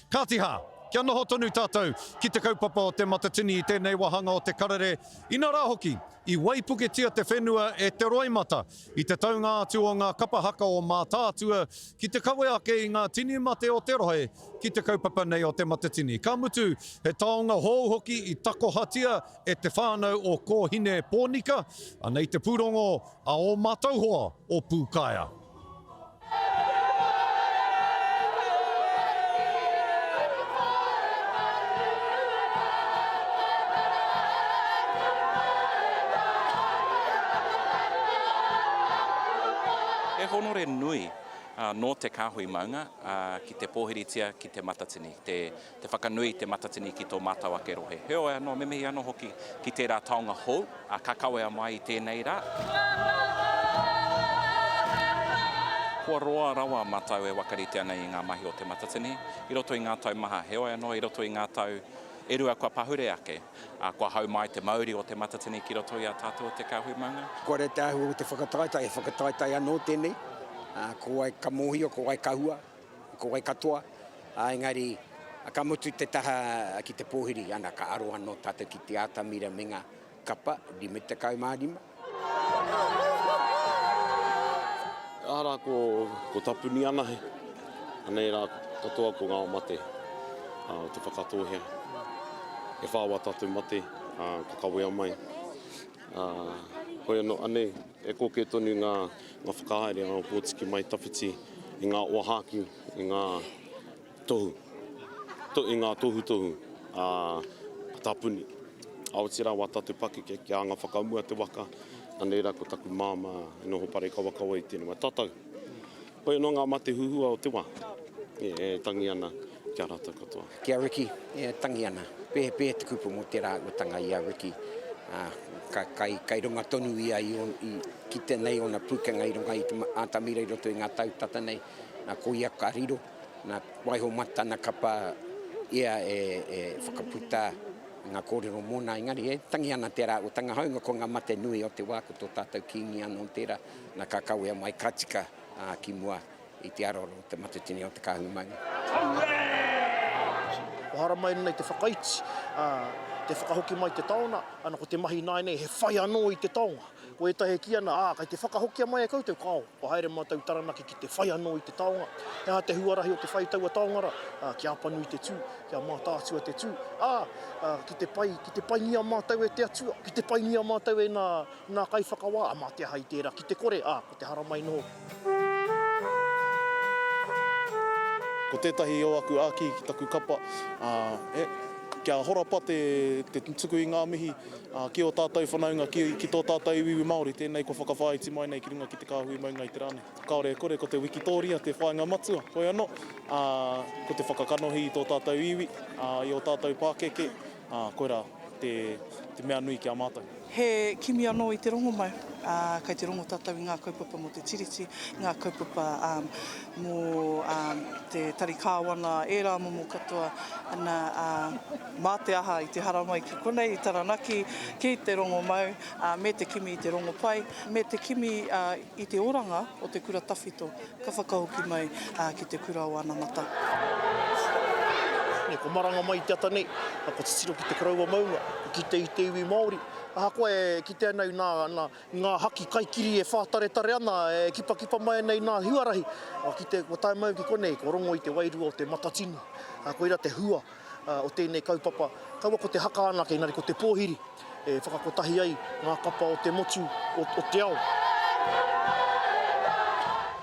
Kāti hā, kia noho tonu tātou ki te kaupapa o Te Matatini i tēnei wāhanga o te karere, inarā hoki, i waipuketia te whenua e te roimata i te taunga atu o ngā kapa haka o Mātaatua ki te kawe ake i ngā tini mate o te rohe ki te kaupapa nei o Te Matatini. Ka mutu, he taonga hou hoki i takohatia e te whānau o Kōhine Pōnika, anei te pūrongo a ō mātou hoa o Pūkaea. He honore nui nō te kāhui maunga ki te pōhiritia ki Te Matatini, te te whakanui i Te Matatini ki tō mātou ake rohe. Heoi anō, me mihi anō hoki ki tērā taonga hou, ā, ka kawea mai i tēnei rā. Kua roa rawa mātou e wakarite ana i ngā mahi o Te Matatini i roto i ngā tau maha, heoi anō i roto i ngā tau e rua kua pahure ake, ā, kua hau mai te mauri o Te Matatini ki roto i a tātou o Te Kāhui Maunga. Kua rere te āhua o te whakataetae, he whakataetae anō tēnei, ā, ko wai ka mōhio, ko wai ka hua. Ko wai katoa, ā, engari, ka mutu te taha ki te pōhiri, ana, ka aro anō tātou ki te atamira me ngā kapa 55. Arā ko, ko Tapuni anahe, anei rā katoa ko ngā mate o Te Whakatōhea. E whā wā tātou mate ka kawea mai. Ā, hoi anō, anei, e kōkē tonu ngā, ngā whakahaere a Ōpōtiki Mai Tawhiti i ngā ōhākī, i ngā tohu, to, i ngā tohutohu a, a Tāpuni. Ā, otirā wā tātou pakeke kia anga whakamua te waka, anei rā ko taku māmā e noho parekawakawa i tēnei wā. Tātou. Hoi anō ngā mate huhua o te wā e tangi ana ki a rātou katoa. Ki a Ricky, e tangi ana. Pēhea te kupu mō tērā āhuatanga i a Ricky? Ā, ka, kai, kai runga tonu ia i, i kite nei ōna pūkenga i runga i te atamira i roto i ngā tau tata nei. Nā, ko ia ka riro, nā, waiho mā tana kapa ia e, e whakaputa ngā kōrero mōna. Engari, e tangi ana tērā āhuatanga, hāunga ko ngā mate nui o te wā, ko tō tātou Kīngi anō tērā. Na ka kawea mai ka tika ki mua i te aroaro o te Matatini o Te Kāhui Maunga. Kua haramai nei te whakaiti, ā, te whakahoki mai te taona, ana ko te mahi ināianei he whai anō i te taonga. Ko ētahi e kī ana, ā, kei te whakahokia mai e koutou, kāo, kua haere mātou i Taranaki ki te whai anō i te taonga. He aha te huarahi o te whai i taua taonga rā? Ā, ki Apanui te tū, ki a Mātaatua te tū, ā, ā, ki te pai, ki te paingia mātou e te Atua, ki te paingia mātou e nā, Nā kaiwhakawā, mā te aha i tērā, ki te kore, ā, ko te haramai noho. Ko tētahi o aku āki ki taku kapa, ā, e, kia horapa te, te tuku i ngā mihi, ā, ki ō tātou whanaunga, ki, ki tō tātou iwi Māori, tēnei kua whakawhāiti mai nei ki runga ki te kāhui maunga i te rā nei. Kāore e kore, ko te wikitōria te whāinga matua, hoi anō, ā, ko te whakakanohi i tō tātou iwi, ā, i ō tātou pākeke, ā, koirā te, te mea nui ki a mātou. He kimi anō i te rongomau, ā, kei te rongo tātou i ngā kaupapa mō te Tiriti, ngā kaupapa mō te Tari Kāwana, ērā momo katoa, ana, ā, mā te aha i te haramai ki konei i Taranaki, ki te rongomau, ā, me te kimi i te rongopai, me te kimi i te oranga o te kura tawhito ka whakahoki mai ki te kura o anamata. Nei, ko maranga mai i te ata nei, ko titiro ki te koroua maunga, ko kite i te iwi Māori. Ahakoa e kite ana i nā, nā, i ngā haki kaikiri e whātaretare ana, e kipakipa mai ana i nā huarahi, kua kite, kua tae mai ki konei, kua rongo i te wairua o te matatini. Koira te hua o tēnei kaupapa. Kaua ko te haka anake, engari ko te pōhiri e whakakotahi ai ngā kapa o te motu, o, o te ao.